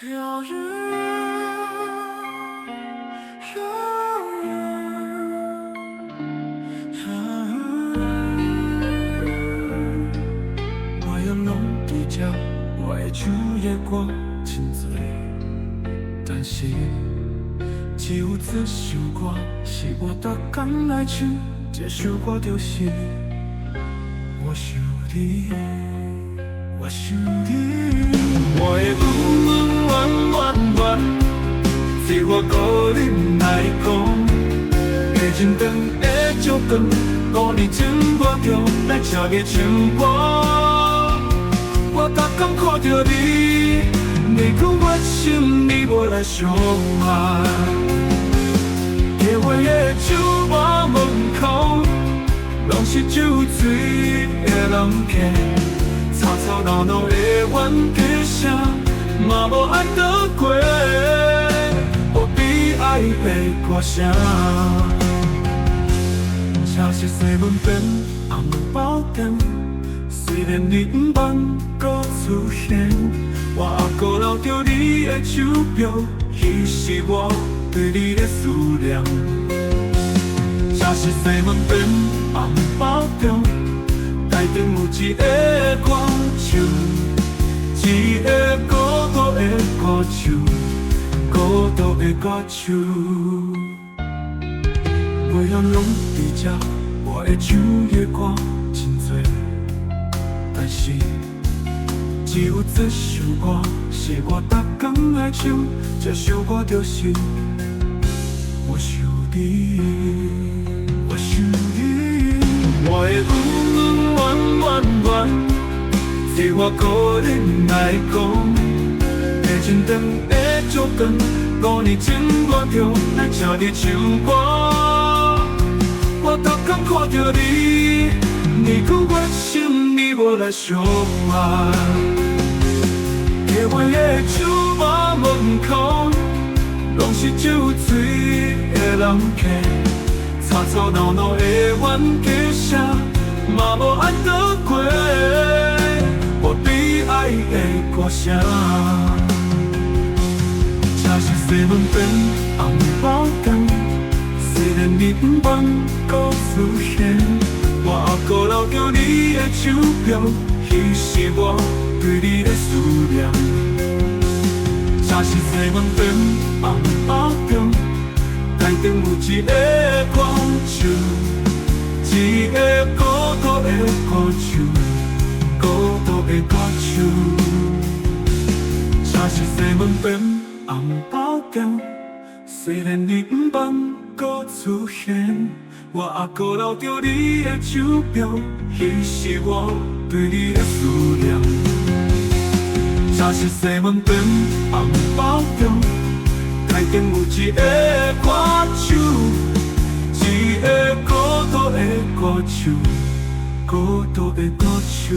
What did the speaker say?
療癒療癒。我猶攏佇這，我會唱的歌真濟，但是只有這首歌是我逐工愛唱，這首歌就是我想你，我想你。我的鬱鬱怨怨怨，這我個人來講，下真長的燭光，5年前我就來聽你唱歌。我逐工看著你，你講我心裡無來相愛。街尾的酒吧門口，攏是酒醉的人客，吵吵鬧鬧的冤家聲，嘛無愛倒過，無悲哀的歌聲。這是西門邊紅包店，雖然你毋捌閣出現，我猶閣留著你的手錶，彼是我對你的思念。這是西門邊紅包店，台頂有一个歌手，一个孤獨的歌手，孤獨的歌手。我猶攏佇這，我會唱的歌真濟，但是只有這首歌是我逐工愛唱，這首歌就是我想你，我想你。我的鬱鬱怨怨怨，這我個人來講，下真長的燭光，5年前我就來聽你唱歌。我逐工看著你，你講我心裡無來相愛。街尾的酒吧門口，攏是酒醉的人客，吵吵鬧鬧的冤家聲，嘛無愛倒過，無悲哀的歌聲。這是西門邊紅包店，雖然你毋捌閣出現，我猶閣留著你的手錶，彼是我對你的思念。這是西門邊紅包店，台頂有一个歌手，一个孤獨的歌手，孤獨的歌手。這是西門邊紅包店，雖然你毋捌閣出現，我猶閣留著你的手錶，彼是我對你的思念。這是西門邊紅包店，台頂有一个歌手，一个孤獨的歌手，孤獨的歌手。